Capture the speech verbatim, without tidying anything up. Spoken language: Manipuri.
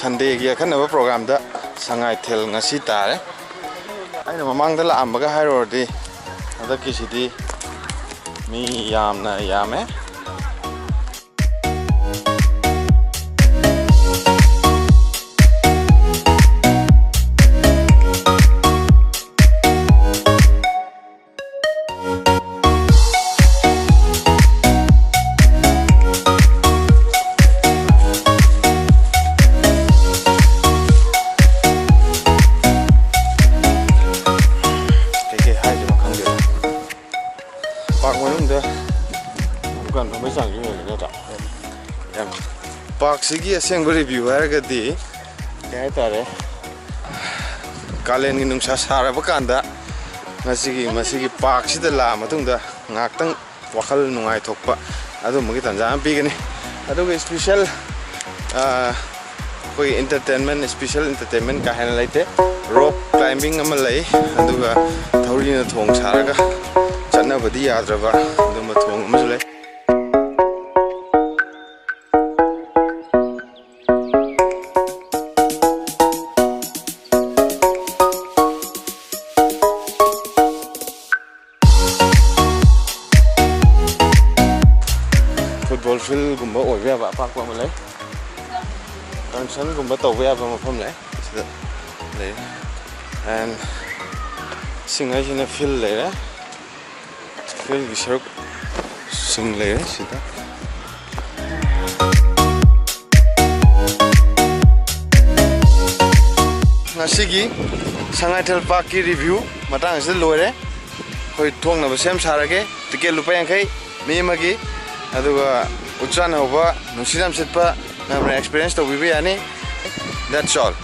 ꯁꯟꯗꯦꯒꯤ ꯑꯈꯟꯅꯕ ꯄ꯭ꯔꯣꯒ꯭ꯔꯥꯝꯗ ꯁꯉꯥꯏꯊꯦꯜ ꯉꯁꯤ ꯇꯥꯔꯦ꯫ ꯑꯩꯅ ꯃꯃꯥꯡꯗ ꯂꯥꯛꯑꯝꯕꯒ ꯍꯥꯏꯔꯨꯔꯗꯤ ꯍꯟꯗꯛꯀꯤꯁꯤꯗꯤ ꯃꯤ ꯌꯥꯝꯅ ꯌꯥꯝꯃꯦ꯫ ꯀꯩꯀꯩ ꯍꯥꯏꯗꯣꯏꯅꯣ ꯈꯪꯗꯦꯗ꯫ ꯄꯥꯔꯛ ꯃꯅꯨꯡꯗ ꯗꯨꯀꯥꯟ ꯐꯝꯕꯩ ꯆꯥꯡꯁꯨ ꯍꯦꯜꯂꯦ ꯅꯠꯇ꯭ꯔꯥ? ꯌꯥꯝ꯫ ꯄꯥꯔꯛꯁꯤꯒꯤ ꯑꯁꯦꯡꯕ ꯔꯤꯚ꯭ꯌꯨ ꯍꯥꯏꯔꯒꯗꯤ ꯀꯩ ꯍꯥꯏꯇꯥꯔꯦ, ꯀꯥꯂꯦꯟꯒꯤ ꯅꯨꯡꯁꯥ ꯁꯥꯔꯕ ꯀꯥꯟꯗ ꯉꯁꯤꯒꯤ, ꯃꯁꯤꯒꯤ ꯄꯥꯔꯛꯁꯤꯗ ꯂꯥꯛꯑ ꯃꯇꯨꯡꯗ ꯉꯥꯏꯍꯥꯛꯇꯪ ꯋꯥꯈꯜ ꯅꯨꯡꯉꯥꯏꯊꯣꯛꯄ ꯑꯗꯨꯝꯕꯒꯤ ꯇꯥꯟꯖꯥ ꯑꯃ ꯄꯤꯒꯅꯤ꯫ ꯑꯗꯨꯒ ꯏꯁꯄꯤꯁꯦꯜ, ꯑ, ꯑꯩꯈꯣꯏꯒꯤ ꯏꯟꯇꯔꯇꯦꯟꯃꯦꯟ, ꯏꯁꯄꯤꯁꯦꯜ ꯏꯟꯇꯔꯇꯦꯟꯃꯦꯟ ꯀꯥ ꯍꯦꯟꯅ ꯂꯩꯇꯦ꯫ ꯔꯣꯞ ꯀ꯭ꯂꯥꯏꯝꯕꯤꯡ ꯑꯃ ꯂꯩ, ꯑꯗꯨꯒ ꯊꯧꯔꯤꯅ ꯊꯣꯡ ꯁꯥꯔꯒ ꯆꯠꯅꯕꯗꯤ ꯌꯥꯗ꯭ꯔꯕ ꯑꯗꯨꯝꯕ ꯊꯣꯡ ꯑꯃꯁꯨ ꯂꯩ꯫ ꯐꯨꯠꯕꯣꯜ ꯐꯤꯜꯒꯨꯝꯕ ꯑꯣꯏꯕ ꯌꯥꯕ ꯑꯄꯥꯛꯄ ꯑꯃ ꯂꯩ꯫ ꯀꯟꯁꯟꯒꯨꯝꯕ ꯇꯧꯕ ꯌꯥꯕ ꯃꯐꯝ ꯂꯩ꯫ ꯁꯤꯗ ꯂꯩꯔꯦ꯫ And ꯁꯤꯡ ꯍꯥꯏꯁꯤꯅ ꯐꯤꯜ ꯂꯩꯔꯦ꯫ ꯐꯤꯜꯒꯤ ꯁꯔꯨꯛ ꯁꯤꯡ ꯂꯩꯔꯦ ꯁꯤꯗ꯫ ꯉꯁꯤꯒꯤ ꯁꯉꯥꯏꯊꯦꯜ ꯄꯥꯔꯛꯀꯤ ꯔꯤꯚ꯭ꯌꯨ ꯃꯇꯥꯡ ꯑꯁꯤꯗ ꯂꯣꯏꯔꯦ꯫ ꯑꯩꯈꯣꯏ ꯊꯣꯡꯅꯕ ꯁꯦꯝ ꯁꯥꯔꯒꯦ꯫ ꯇꯤꯀꯦꯠ ꯂꯨꯄꯥ ꯌꯥꯡꯈꯩ ꯃꯤ ꯑꯃꯒꯤ, ꯑꯗꯨꯒ ꯎꯆꯥꯟ ꯍꯧꯕ, ꯅꯨꯡꯁꯤꯠ ꯌꯥꯝ ꯁꯤꯠꯄ ꯃꯌꯥꯝꯅ ꯑꯦꯛꯁꯄꯤꯔꯤꯌꯦꯟꯁ ꯇꯧꯕꯤꯕ ꯌꯥꯅꯤ꯫ That's all.